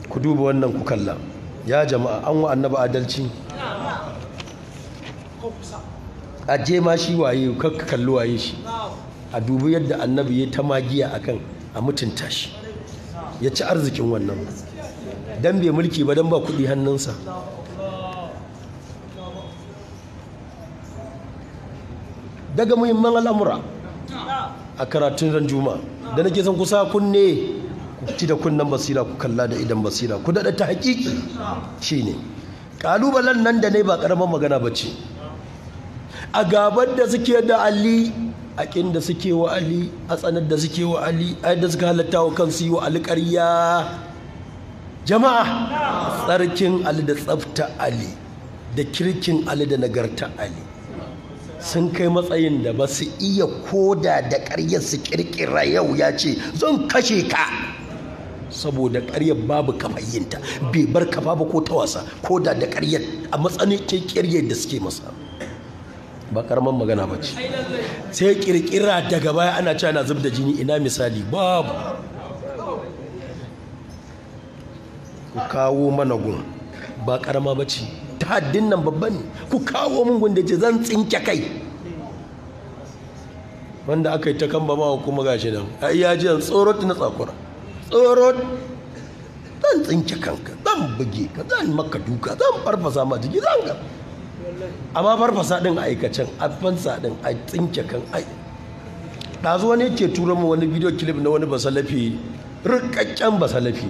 Ku duba wannan ku kalla. Ya jama'a, an wa annabi adalci? A je ma shi waye, kakka kalli waye shi. A dubi yadda annabi ya ta magiya akan a mutunta shi, ya ci arzikin wannan. Dan bai mulki ba, dan ba kuɗi hannunsa. Daga muhimman al'amura a karatun ran juma'a da nake son ku sa kunne, ku ci da kunnen basira, ku kalla da idan basira, ku daɗa ta haƙiƙi, shine ƙalubalen nan da ne ba ƙaramin magana ba ce. A gabar da suke da Ali, a ƙin da suke wa Ali, a tsanar da suke wa Ali, a yadda suka halatta wa kansu yi wa Ali ƙarya. Jama'a, tsarkin Ali da tsafta Ali da kirkin Ali da nagarta Ali sun kai matsayin da ba su iya koda da ƙaryar su ƙirƙira yau ya ce zan kashe ka, saboda ƙaryar babu kafayinta, bai bar kafa ba ko ta wasa, koda da ƙaryar a matsayin ƙiryar da suke masa. Ba karaman magana ba ce. Sai ƙirƙira daga baya ana cewa na zub da jini. Ina misali? Babu. Ku kawo mana gun, ba karama ba ce. Ta haddin nan babba ne. Ku kawo mun gun da ce zan tsinke kai, wanda aka yi ta kan ba ma kuma gashi nan a iya jiyan tsorot na tsakura tsorot. Zan tsinke kanka, zan buge ka, zan maka duka, zan farfasa ma jiki, zan ga. Amma farfasa din a aikacen, a fansa din a tsinke kan ai. Ɗazu wani yake tura mu wani bidiyo clip na wani basalafi, rikakken basalafi,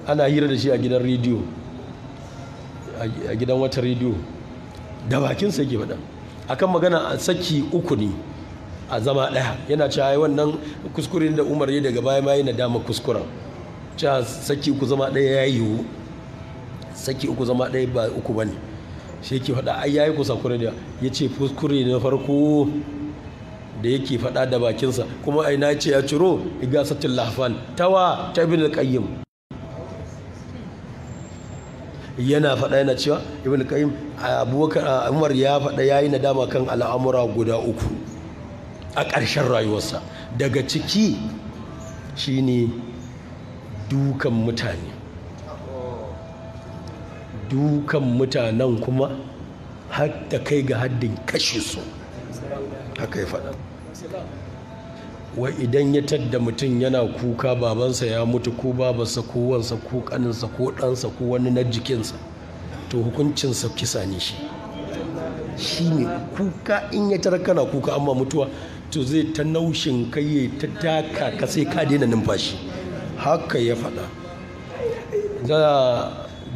ana hira da shi a gidan rediyo, a gidan wata rediyo, da bakinsa yake faɗa akan magana a saki uku ne a zama ɗaya. Yana cewa ai wannan kuskure da Umar ya daga baya ma yana dama kuskuren cewa saki uku zama ɗaya ya yiwu, saki uku zama ɗaya ba uku bane. Shi yake faɗa ai yayi kuskure da ya ce kuskure na farko da yake faɗa da bakinsa, kuma ai na ce ya ciro Igasatul Lahfan tawa ta Ibn al-Qayyim. Yana faɗa yana cewa Ibn al-Qayyim, Abubakar Umar ya faɗa yayi nadama kan al'amura guda uku a ƙarshen rayuwarsa. Daga ciki shine dukan mutane, dukan mutanen kuma har ta kai ga haddin kashe su. Haka ya faɗa. Wai idan ya tadda mutum yana kuka, babansa ya mutu ko babarsa ko wansa ko kaninsa ko ɗansa ko wani na jikinsa, to hukuncinsa kisa ne. Shi shi ne kuka in ya tarar kana kuka amma mutuwa, to zai ta naushin kai ya ta taka ka sai ka daina numfashi. Haka ya faɗa.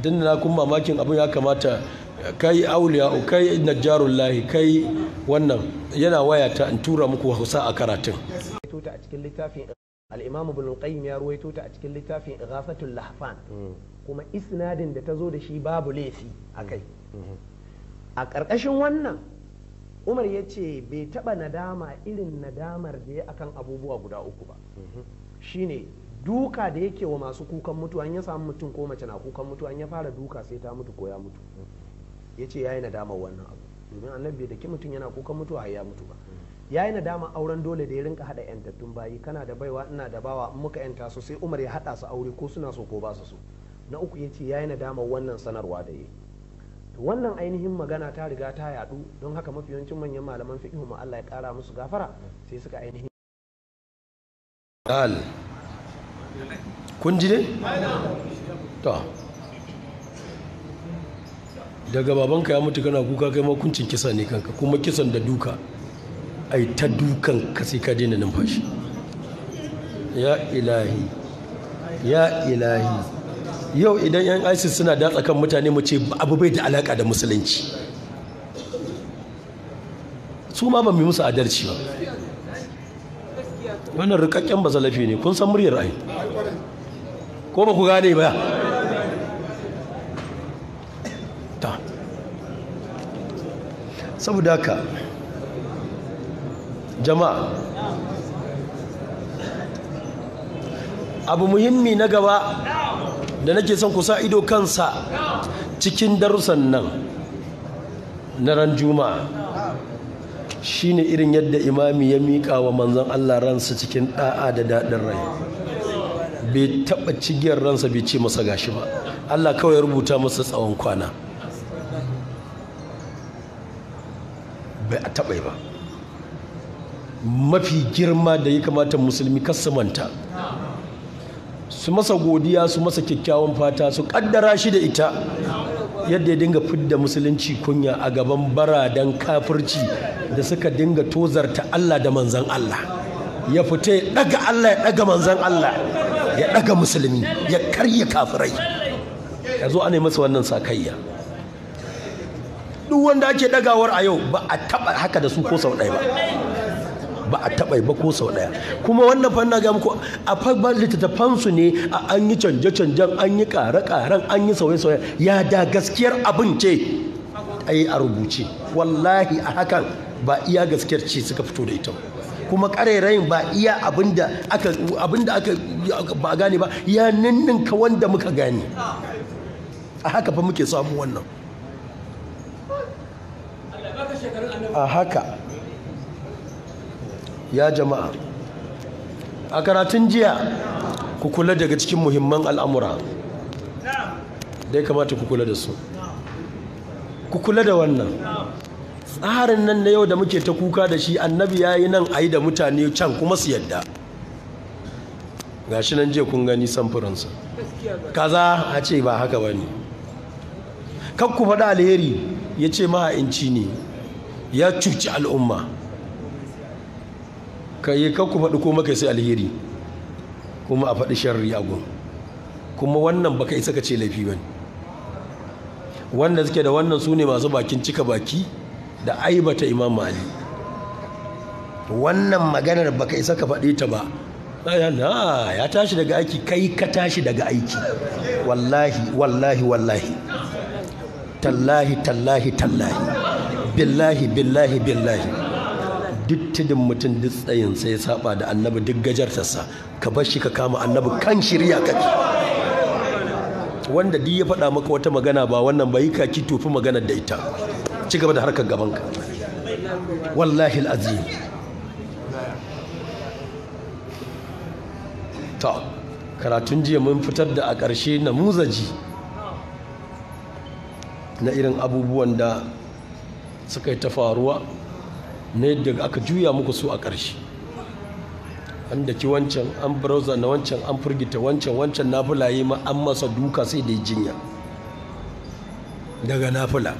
Dinna na kun mamakin abin, ya kamata kai auliya, kai najjarullahi, kai wannan yana wayata in tura muku Hausa a karatun. Ta a cikin littafin al-Imam Ibn al-Qayyim ya ruwaito ta a cikin littafin Ighafatul Lahfan, kuma isnadin da ta zo da shi babu laifi akai. A ƙarƙashin wannan, Umar ya ce bai taɓa nadama irin nadamar da ya akan abubuwa guda uku ba. Shine duka da yake wa masu kukan mutuwa, in ya samu mutum ko mace na kukan mutuwa, in ya fara duka sai ta mutu ko ya mutu. Ya ce ya yi nadamar wannan abu, domin annabi da ki mutum yana kukan mutuwa har ya mutu ba. Ya yi nadama auren dole da ya rinka haɗa yantattun bayi, kana da baiwa ina da bawa, in muka yanta su sai Umar ya haɗa su aure ko suna so ko ba su so. Na uku, ya ce ya yi nadamar wannan sanarwa da ya yi. To wannan ainihin magana ta riga ta yadu, don haka mafi yawancin manyan malaman fiqh mu, Allah ya kara musu gafara, sai suka ainihin Al. Kun ji ne? To. Daga babanka ya mutu kana kuka, kai makuncin kisa ne kanka, kuma kisan da duka. Ai ta dukan ka sai ka daina numfashi. Ya ilahi. Ya ilahi. Yau idan 'yan ISIS suna datsa kan mutane, mu ce abu bai da alaka da musulunci. Su ma ba mu yi musu adalci ba. Wannan rikakken basalafi ne, kun san muryar ai. Ko ba ku gane ba? Ta. Saboda haka jama'a, abu muhimmi na gaba da nake son ku sa ido kansa cikin darussan nan na ran juma'a shine irin yadda imami ya miƙa wa manzon Allah ransa cikin ɗa'a da daɗin rai. Bai taɓa cigiyar ransa bai ce masa gashi ba. Allah kawai ya rubuta masa tsawon kwana. Bai a taɓa ba. Mafi girma da ya kamata musulmi kar su manta, su masa godiya, su masa kyakkyawan fata, su kaddara shi da ita, yadda ya dinga fidda musulunci kunya a gaban baradan kafirci da suka dinga tozarta Allah da manzan Allah. Ya fita ya daga Allah, ya daga manzan Allah, ya daga musulmi, ya karya kafirai. Ya zo ana yi masa wannan sakayya. Duk wanda ake dagawar a yau ba a taba haka da su ko sau ɗaya ba. Ba a taɓa ba ko sau ɗaya. Kuma wannan fanna ga muku a fagban littattafansu ne, a an yi canje-canjen, an yi ƙare-ƙaren, an yi sauye-sauye. Ya da gaskiyar abin ce a yi a rubuce. Wallahi a hakan ba iya gaskiyar ce suka fito da ita. Kuma ƙarairayin ba iya abin da aka ba gane ba, ya ninninka wanda muka gane. A haka fa muke samu wannan. A haka. Ya jama'a, a karatun jiya ku kula daga cikin muhimman al'amura da ya kamata ku kula da su. Ku kula da wannan tsarin nan na yau da muke ta kuka da shi. Annabi ya yi nan a yi da mutane can kuma su yadda. Ga shi nan jiya kun gani samfurinsa. Kaza a ce ba haka ba ne. Kar ku faɗa alheri, ya ce maha'inci ne, ya cuci al'umma. Ka yi kakku faɗi ko maka sai alheri, kuma a faɗi sharri a gun. Kuma wannan baka isa ka ce laifi ba ne. Wanda suke da wannan su ne masu bakin cika baki da aibata Imam Ali. Wannan maganar baka isa ka faɗi ta ba. Ya tashi daga aiki, kai ka tashi daga aiki. Wallahi, wallahi, wallahi. Tallahi, tallahi, tallahi. Billahi, billahi, billahi. Duk tudun mutum duk tsayin sai ya saba da annabi, duk gajartarsa ka bar shi ka kama annabi kan shirya kake. Wanda duk ya faɗa maka wata magana ba wannan ba, yi kaki tofi maganar da ita, ci gaba da harkar gabanka. Wallahi al'azim. Ta karatun jiya mun fitar da a ƙarshe namuzaji na irin abubuwan da suka yi ta faruwa na yadda aka juya muku su a ƙarshe. An daki wancan, an browser na wancan, an firgita wancan, wancan nafila ma an masa duka sai da jinya daga nafila,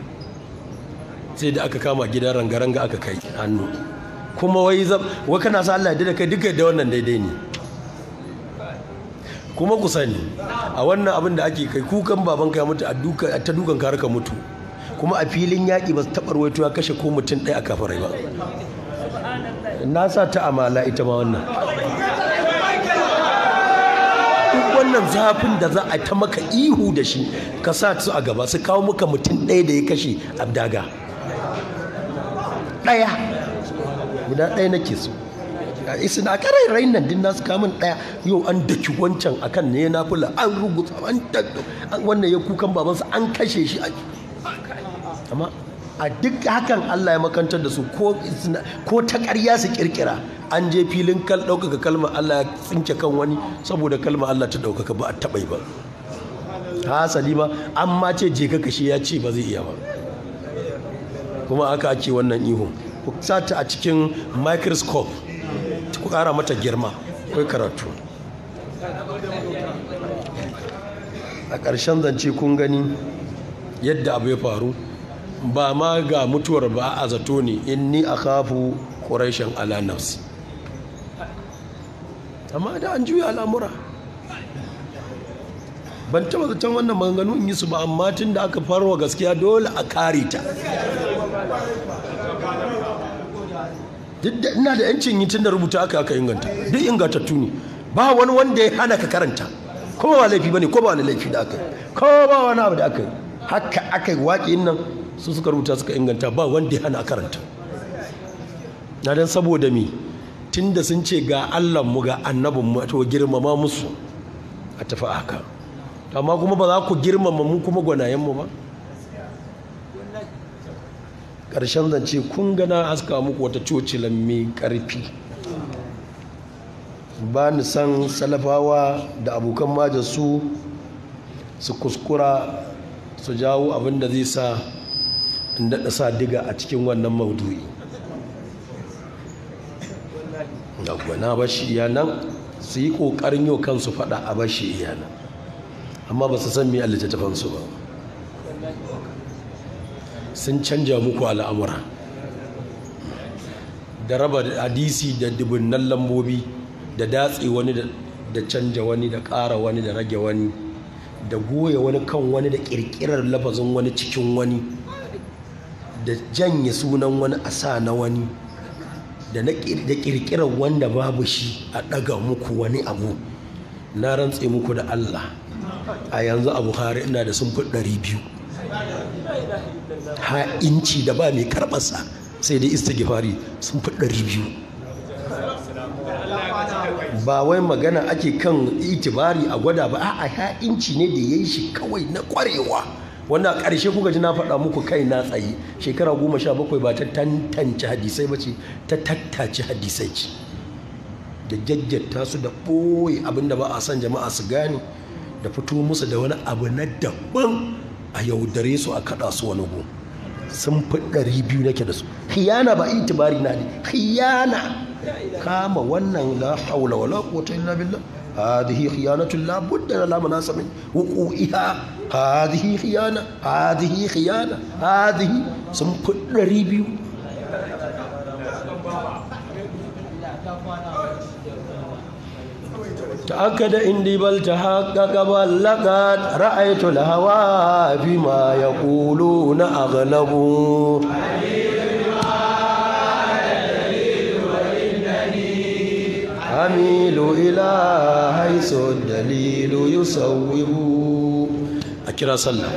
sai da aka kama gidan rangaranga aka kai hannu. Kuma wai wai kana sa Allah ya da kai duka da wannan daidai ne. Kuma ku sani a wannan abin da ake kai kukan babanka ya mutu a duka ta dukan ka har ka mutu. Kuma a filin yaƙi ba su taɓa ruwaito ya kashe ko mutum ɗaya a kafirai ba. Na sa ta amala ita ma wannan. Duk wannan zafin da za a ta maka ihu da shi, ka sa su a gaba su kawo maka mutum ɗaya da ya kashe abdaga. Ɗaya. Guda ɗaya nake so. Isina ƙarairayin nan din nasu kamun ɗaya. Yau an daki wancan akan ne na fula, an rubuta, an wannan ya kukan babansa an kashe shi. Amma a duk hakan Allah ya makantar da su ko ta ƙarya su ƙirƙira. An je filin ɗaukaka kalma Allah ya tsinke kan wani saboda kalma Allah ta ɗaukaka ba a taɓa ba. Hasali ma an ma ce je ka kashe ya ce ba zai iya ba. Kuma aka ake wannan ihun. Ku sa ta a cikin microscope, ku ƙara mata girma, kai karatu. A ƙarshen zance kun gani yadda abu ya faru. Ba ma ga mutuwar ba a zato ne, inni akhafu quraishan ala nafsi. Amma da an juya al'amura. Ban taba zaton wannan maganganu in yi su ba, amma tun da aka farwa gaskiya dole a kare ta. Duk da ina da yancin yi tun da rubuta aka inganta, duk ingantattu ne. Ba wani wanda ya hana ka karanta. Kuma ba laifi bane, ko ba wani laifi da aka yi, ko ba wani abu da aka yi. Haka aka yi waƙin nan su suka rubuta suka inganta, ba wanda ya hana a karanta. Na dan saboda mi, tunda sun ce ga Allah mu ga annabin mu, to girmama musu a tafi haka. Amma kuma ba za ku girmama mu kuma gwanayen mu ba. Ƙarshen zance kun ga na haska muku wata cocilan mai ƙarfi Ba ni san salafawa da abokan majasu su kuskura su jawo abin da zai sa in daɗa sa diga a cikin wannan maudu'i. Na bashi iya nan, su yi ƙoƙarin yau kansu faɗa a bashi iya nan, amma ba su san me a littattafansu ba. Sun canja muku al'amura da raba hadisi da dubunnan lambobi, da datse wani, da canja wani, da ƙara wani, da rage wani, da goya wani kan wani, da ƙirƙirar lafazin wani cikin wani, da janye sunan wani a sa na wani, da ƙirƙirar wanda babu shi a ɗaga muku wani abu. Na rantse muku da Allah, a yanzu a Bukhari ina da sun fi 200 ha'inci da ba mai karɓarsa sai dai istighfari, sun fi 200. Ba wai magana ake kan itibari a gwada ba, a'a, ha'inci ne da yayi shi kawai na kwarewa. Wanda a ƙarshe kuka ji na faɗa muku kai na tsaye shekara 17 ba ta tantance hadisai ba ce, ta tattace hadisai ce, da jajjata su, da ɓoye abin da ba a son jama'a su gane, da fito musu da wani abu na daban a yaudare su, a kaɗa su wani gu. Sun fi 200 nake da su. Khiyana ba itibari na ne, khiyana kama wannan, la haula wala quwwata illa billah. Hadhihi khiyanatu la budda la manasa min wuqu'iha. Hadhihi khiyana, hadhihi khiyana, hadhihi, sun fi 200. تأكد إني بل تحقق بل لقد رأيت الهوى فيما يقولون أغلب. أميل إلى حيث الدليل يصوب. أكرا صلى.